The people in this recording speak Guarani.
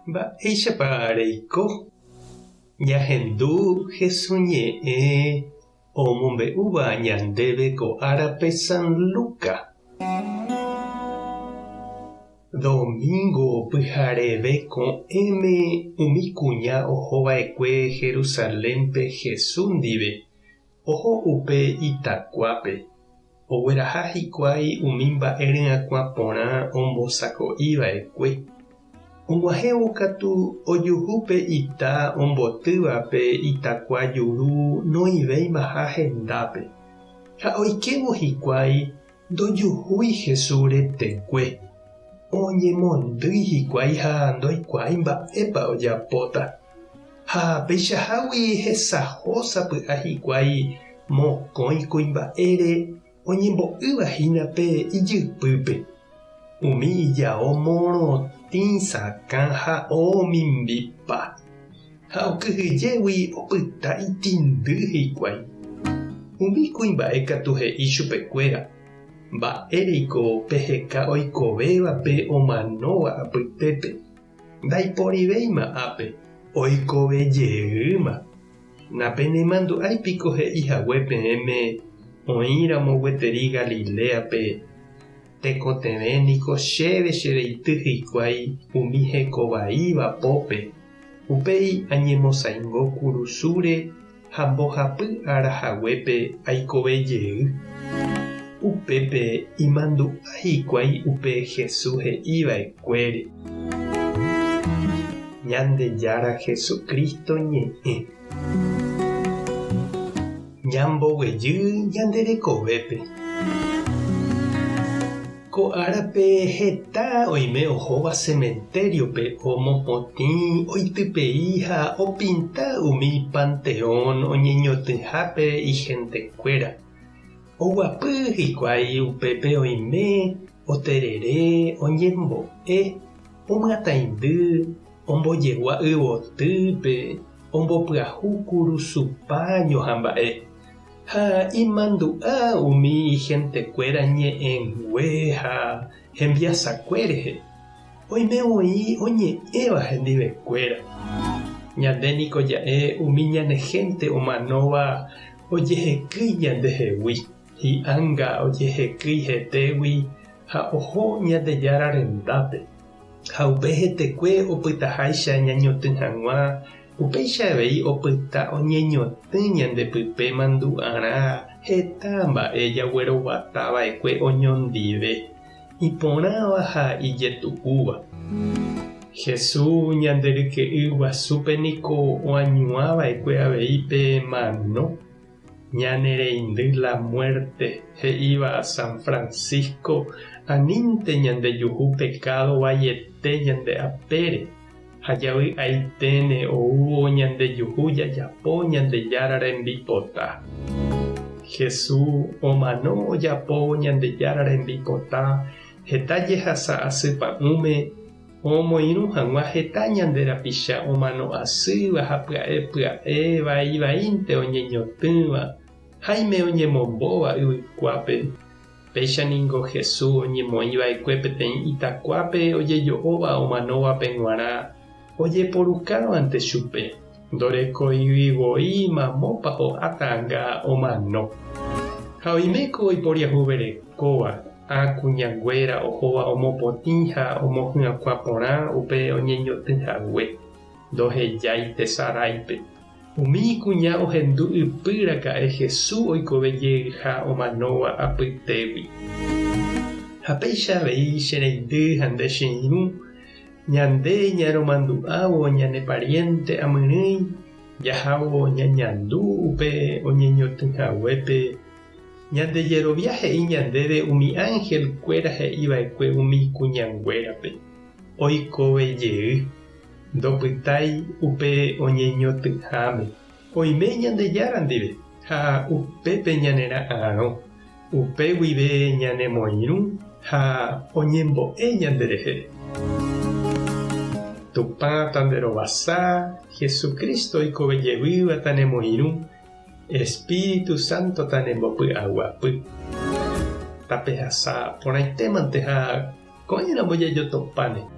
Mba'éichapa reiko? Ñahendu Hesu ñe'ẽ omombe'úva ñandéve ko árape San Luca. Domingo pyhareve ko'ẽme umi kuña oho va'ekue Jerusalénpe Hesu ndive Oho upe itakuápe, ogueraha hikuái umi mba'e ryakuã porã ombosako'i va'ekue. Og̃uahẽvo katu ojuhu pe ita ombotýva pe itakua juru noĩvéimaha hendápe. Ha oikévo hikuái ndojuhúi Jesús retekue. Oñemondýi hikuái ha ndoikuaái mba'épa ojapóta. Ha peichahágui hesaho sapy'a hikuái mokõi kuimba'ére oñembo'ýva hína pe ijypýpe. Umi ijao morotĩ sakã ha omimbipa, ha okyhyjégui opyta itindy hikuái. Umi kuimba'e katu he'i chupekuéra, Mba'éreiko peheka oikovévape omanóva apytépe? Ndaiporivéima ápe, oikove jeýma. Napenemandu'ái piko he'i hague peẽme oĩ ramo gueteri Galiléape, Tekotevẽ niko chéve che reity hikuái umi heko vaíva pópe, upéi añemosaingo kurusúre ha mbohapy ára haguépe aikove jey. Upépe imandu'a hikuái upe Jesús he'i va'ekuére. Ñandejára Jesucristo ñe'ẽ. Ñamboguejy ñande rekovépe. Ko árape heta oime ohóva cementerio-pe omopotĩ, oitypei ha opinta umi panteón oñeñotỹhápe ihentekuéra. Oguapy hikuái upépe oime oterere, oñembo'e, omyataindy, ombojegua yvotýpe, ombopyahu kurusu páño ha mba'e. Ha imandu'a umi ihentekuéra ñe'ẽngue ha hembiasakue rehe, oime voi oñe'ẽva hendivekuéra. Ñande niko ja'e umi ñane hénte omanóva ojehekýi ñandehegui, hi'ánga ojehekýi hetégui ha oho Ñandejára rendápe. Ha upe hetekue opytaháicha ñañotỹ hag̃ua Upéicha avei opyta oñeñotỹ ñande pype mandu'arã heta mba'e jagueroguata va'ekue oñondive, iporãva ha ijetu'úva. Jesús ñande ryke'y guasúpe niko oañuã va'ekue avei pe mano, ñane reindy la muerte, he'íva San Francisco, anínte ñandejuhu pecado vaiete ñande apére. Ha javy'aiténe oúvo ñandejuhu jajapo Ñandejára rembipota. Jesús omano ojapóvo Ñandejára rembipota heta jehasa asy pa'ũme omoirũ hag̃ua heta ñande rapicha omano asýva ha pya'e pya'e vai vaínte oñeñotỹva, háime oñemombóva yvykuápe. Péicha ningo Jesús oñemoĩ va'ekue peteĩ itakuápe ojejo'óva omanóvape g̃uarã ojeporukávante chupe, ndorekóigui voi mamópa ho'áta anga omano. Ha oiméko oiporiahuverekóva, ã kuñanguéra ohóva omopotĩ ha omohyakuã porã upe oñeñotỹ hague, ndohejái tesaráipe. Umi kuña ohendu ypy raka'e Jesús oikove jeyha omanóva apytégui. Ha péicha avei che reindy ha nde che irũ, ñande ñaromandu'ávo ñane pariénte amyrỹi jahávo ñañandu upe oñeñotỹ haguépe, ñande jerovia he'i ñandéve umi ánhel kuéra he'i va'ekue umi kuñanguérape, Oikove jey. Ndopytái upe oñeñotỹháme. Oime Ñandejára ndive ha upépe ñanera'arõ, upe guive ñanemoirũ ha oñembo'e ñanderehe. Tupã tanderovasa, Jesucristo oikove jevýva tanemoirũ, Espíritu Santo tanembopy'aguapy. Tapehasa porãitémante ha ko'ẽramo jajotopáne.